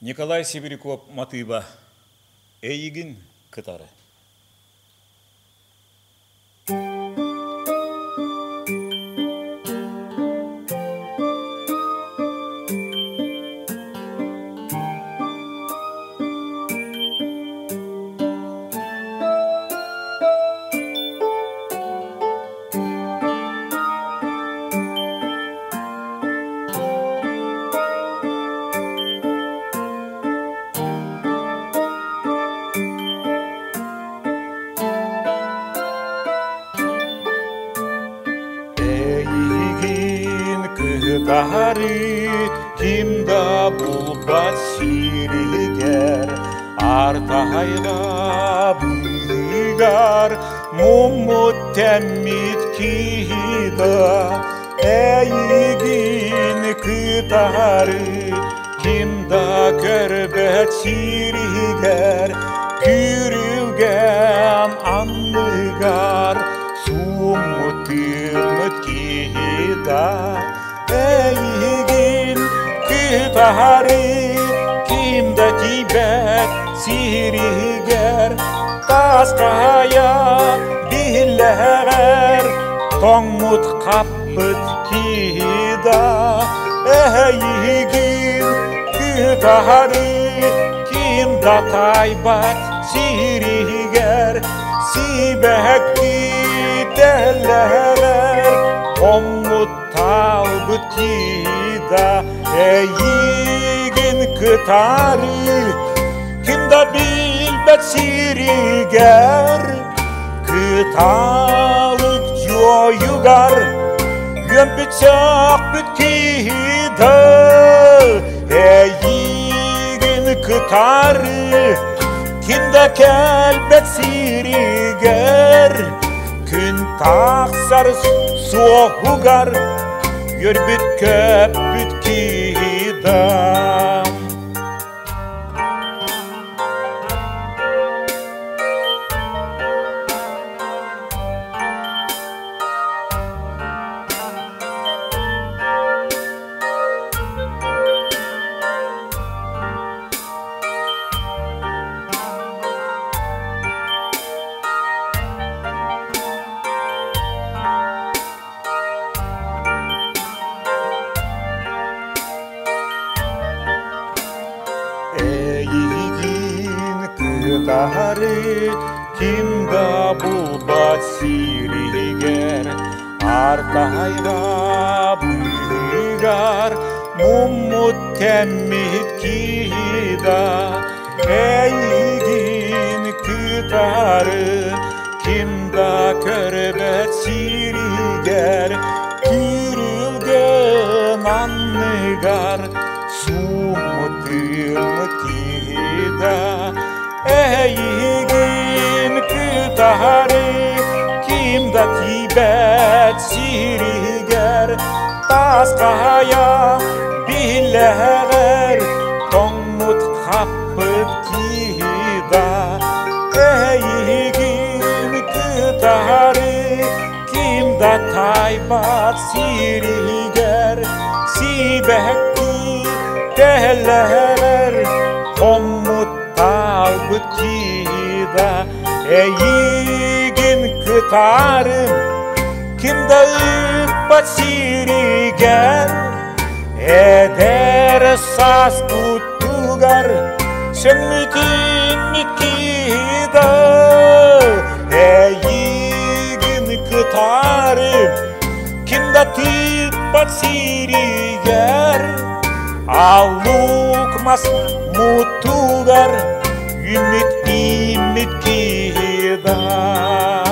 Николай Сибиряков матыыба Эйигин кытары. Эйигин кытары ким да булбат сиригэр артайга быыгар муммут тэммит киһи да эйигин кытары ким да көрбөт сиригэр күрүлгэн анныгар сууммут тыыммыт киһи да эйигин кытары ким да тиийбэт сиригэр таскайа биллэҕэр тоҥмут хаппыт киһи да эйигин кытары ким да таайбат сиригэр сибэкки тэллэҕэр тоҥмут таалбыт киһи да эйигин кытары ким да билбэт сиригэр кыталык дьуойугар үөмпүт сөхпүт киһи да эйигин кытары ким да кэлбэт сиригэр күн тахсар суоһугар үөрбүт көппүт киһи да. Эйигин кытары ким да булбат сиригэр артайга быыгар муммут тэммит киһи да эйигин кытары ким да көрбөт сиригэр күрүлгэн анныгар сууммутун киһи да эйигин кытары ким да тиийбэт сиригэр таскайа биллэҕэр тоҥмут хаппыт киһи да эйигин кытары ким да таайбат сиригэр сибэкки тэллэҕэр хоммут таалбыт киһи да эйигин кытары ким да ыыппат сиригэр эдэр саас куттугар сөҥмүтүн киһи да эйигин кытары ким да тыыппат сиригэр аллук мас муттугар үүммүт ииммит киһи да.